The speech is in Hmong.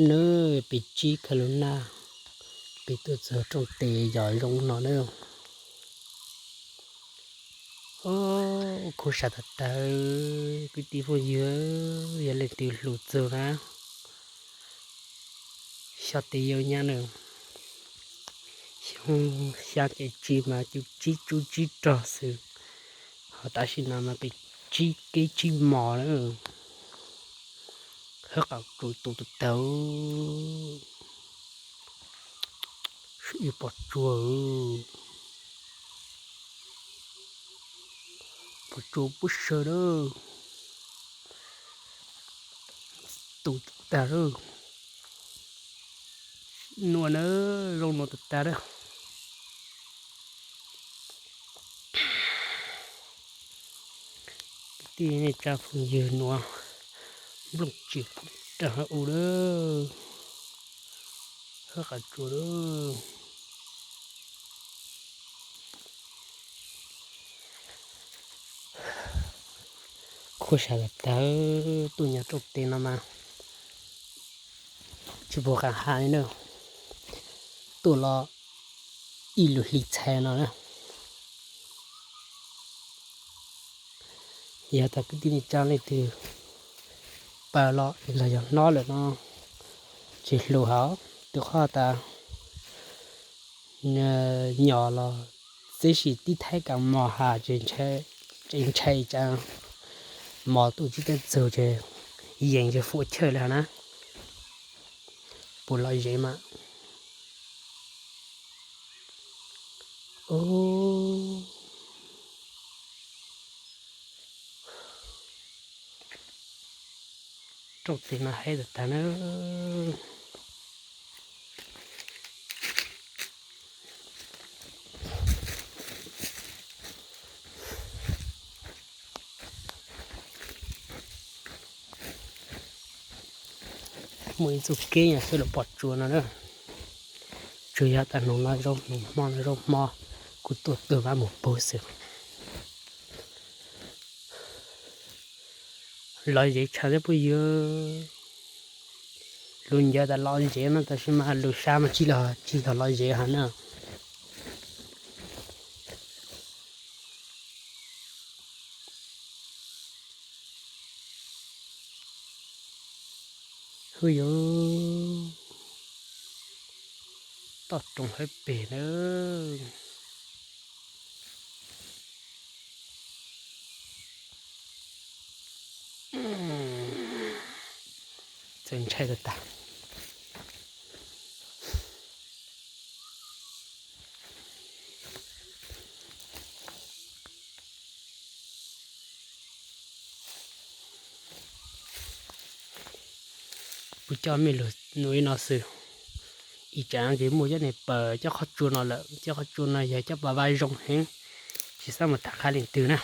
Nws pib tsib kawg lub naj, pib tuaj txog rooj tes yog zoo no na. Khuv xim tag tag, kwv tij phooj ywg, yog leej twg hlub txog na, xyov tes yau nyab na, xyoo xya kev tsib mas cub tsib tsub tsib rog xwb, ho tam sim no mas pib tsib kev tsib mos na. Hawb qab tsuas tu tag tag, ib pob tsuas, pob tsuas puab saw lawm, tu tag lawm, nuav na, zoo nuav tag tag lawm. Kwv tij neej tsa phooj ywg, nuav nplooj tswm rau hauv u lawm, hawb qab tsuas lawm. Khuv xim tag tag, tuaj nyob rooj tes no mas tsis pum qab hais li na, tuaj los ib lub hli txhais no na. Yog tas kwv tij neej tsa leej twg pab los los yog hnov lawm no, tsis hlub hos, twb qhov tas nyom los txib sim tib thaib kas mos has ces ntshai cas mos tuaj tsis teb txug ces yees ces fuam chawj li hos na. Puas lom zem mas. Rooj tes no heev tag tag na. Muaj ib txoj kev nyuam xwb los pom tsuas no na. Tsuas yog tas hnub no zoo hnub hmo no zoo hmo, kuv tuaj tuaj mam mus pug xwb. Lom zem tshaj thiab phooj ywg. Lus ncaws tas lom zem no tab sis mas lus sab mas tsis los tsis yog lom zem hos na. Hu yus, toj roob hawb pem na. Txawm ntshai tag tag. Kuv coj mej lug nuav ib no xwb. Ib tsam ces muaj cov neeg pab cov qhov tsua no lawm, cov qhov tsua no yog cov pab vaj zoo heev, tsis xav mus tham qha leej twg na.